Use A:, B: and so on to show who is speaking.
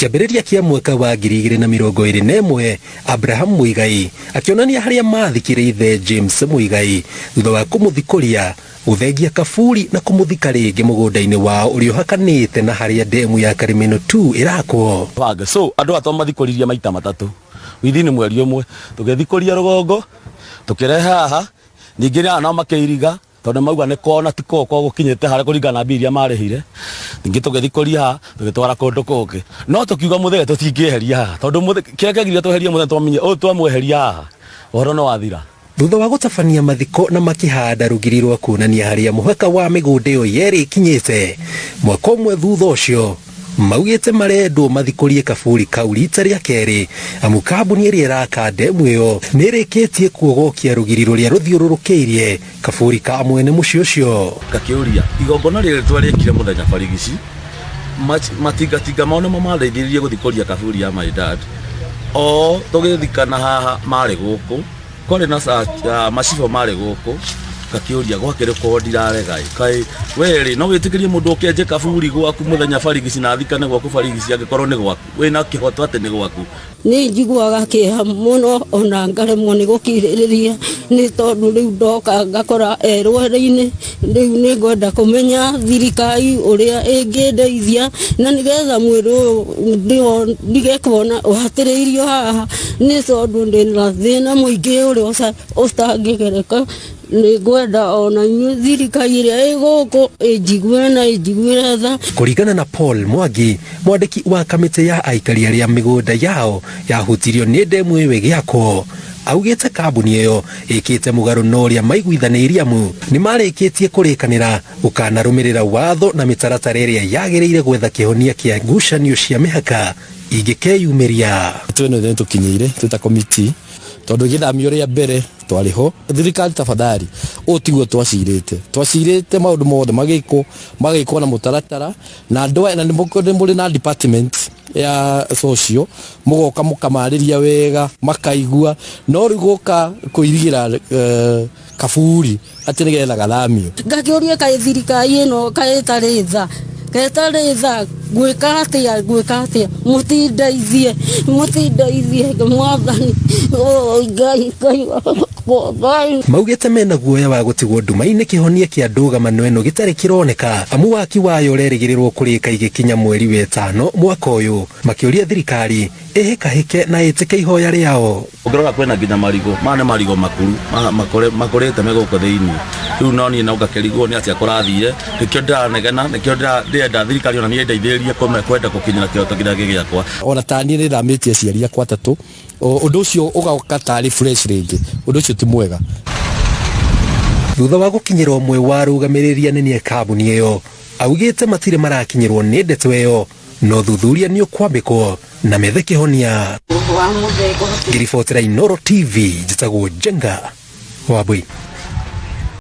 A: Kĩambĩrĩria kĩa mwaka wa 2021, Abraham Muigai akĩonania harĩa mathikire ithe James Muigai thutha wa kũmũthikũria, gũthengia kaburi na kũmũthika rĩngĩ mũgũnda-inĩ wao ũrĩa ũhakanĩte na harĩa ndemu ya Karimeno 2 ĩrakwo.
B: Bange. So andũ aya twamathikũririe maita matatũ within mweri ũmwe, tũgĩthikũria rũgongo, tũkĩrehe haha ningĩ nĩ nao makĩiriga tondũ mauga nĩ kona ti koo kwa gũkinyĩte harĩa kũringana na mbia iria marĩhire. Ningĩ tũgĩthikũria haha, tũgĩtwara kũndũ kũngĩ, no tũkiuga mũthee tũtingĩeheria haha tondũ kĩrĩa kĩagiria tweherie mũthee, twamenye ũyũ twamweheria haha ũhoro nĩ wathira.
A: Thutha wa gũtabania mathiko na makĩhanda rũgiri rwa kuonania harĩa mũhaka wa mĩgũnda ĩyo yerĩ ĩkinyĩte, mwaka ũmwe thutha ũcio, maugĩte marendwo mathikũrie kaburi kau rita rĩa kerĩ amu kambuni ĩrĩa ĩraka ndemu ĩyo nĩ ĩrĩkĩtie kuogokia rũgiri rũrĩa rũthiũrũrũkĩirie kaburi ka mwene mũciĩ ũcio.
B: Ngakĩũria, igongona rĩrĩ twarĩkire mũthenya barigici, matingatinga mao nĩmo mandeithĩrĩirie gũthikũria kaburi ya my dad, o tũgĩthikana haha marĩ gũkũ. Kwarĩ na macibũ marĩ gũkũ, ngakĩũria gwakĩrĩ ko ndirarega ĩ, kaĩ we rĩ no wĩtĩkĩrie mũndũ oke enje kaburi gwaku mũthenya barigici na athikane gwaku barigici angĩkorwo nĩ gwaku, wĩna kĩhoto atĩ nĩ gwaku?
C: Nĩ njiguaga kĩeha mũno ona ngaremwo nĩ gũkirĩrĩria nĩ tondũ rĩu ndoka ngakora e rwere-inĩ. Rĩu nĩ ngwenda kũmenya thirikari ũrĩa ĩngĩndeithia na nĩgetha mwĩrĩ ũyũ ndige kuona ũhatĩrĩirio haha nĩ tondũ ndĩna thĩna mũingĩ ũrĩa ũtangĩgereka. Nĩ ngwenda ona inyuĩ thirikari ĩrĩa ĩ gũkũ ĩnjigue na ĩnjiguĩre tha.
A: Kũringana na Paul Mwangi, mwandĩki wa kamĩtĩ ya aikari arĩa mĩgũnda yao yahutirio nĩ ndemu ĩyo ĩgĩakwo, augĩte kambuni ĩyo ĩkĩte mũgarũ na ũrĩa maiguithanĩirie amu nĩmarĩkĩtie kũrĩkanĩra gũkanarũmĩrĩra watho na mĩtaratara ĩrĩa yagĩrĩire gwetha kĩhonia kĩa ngucanio cia mĩhaka ingĩkeyumĩria.
D: Ndeto ĩno nĩ tũkinyĩire twĩ ta komiti tondũ ĩgĩthamio rĩa mbere twarĩ ho. Thirikari tafadhali, ũũ tiguo twacirĩte. Twacirĩte maũndũ mothe magĩkwo, magĩkwo na mũtaratara na andũ aya, na nĩ mũrĩ na department ya social, mũgoka mũkamarĩria wega makaigua, no rĩu gũka kũirigĩra kaburi atĩ nĩgetha gathamio.
C: Ngakĩũria kaĩ thirikari ĩno kaĩ ĩtarĩ tha, kaĩ ĩtarĩ tha, ngwĩka atĩa, ngwĩka atĩa, mũtindeithie, mũtindeithie mwathani, Ngai, Ngai wakwa, Ngai.
A: Maugĩte mena guoya wa gũtigwo nduma-inĩ kĩhonia kĩa ndũgamano ĩno gĩtarĩ kĩroneka amu waki wayo ũrerĩgĩrĩrwo kũrĩka igĩkinya mweri wetano mwaka ũyũ, makĩũria thirikari ĩhĩkahĩke na ĩtĩke ihoya rĩao.
B: Ũngĩrora kwĩna nginya marigũ, maya nĩ marigũ makuru, makũrĩte me gũkũ thĩinĩ. Rĩu no niĩ no ngakĩrigwo nĩ atĩa kũrathire, nĩkĩo ndĩranegena, nĩkĩo ndĩrenda thirikari ona niĩ ĩndeithĩrĩrie kwenda gũkinyĩra kĩhoto kĩrĩa gĩ gĩakwa.
D: Ona ta niĩ nĩ thamĩtie aciari akwa atatũ, ũndũ ũcio ũgoka tarĩ fresh rĩngĩ, ũndũ ũcio ti mwega.
A: Thutha wa gũkinyĩra ũmwe wa arũgamĩrĩri anene a kambuni ĩyo, augĩte matirĩ marakinyĩrwo nĩ ndeto ĩyo, no thuthuria nĩ ũkwambĩkwo na methe kĩhonia. Ngĩribotera Inooro TV, njĩtagwo Njenga Wambui.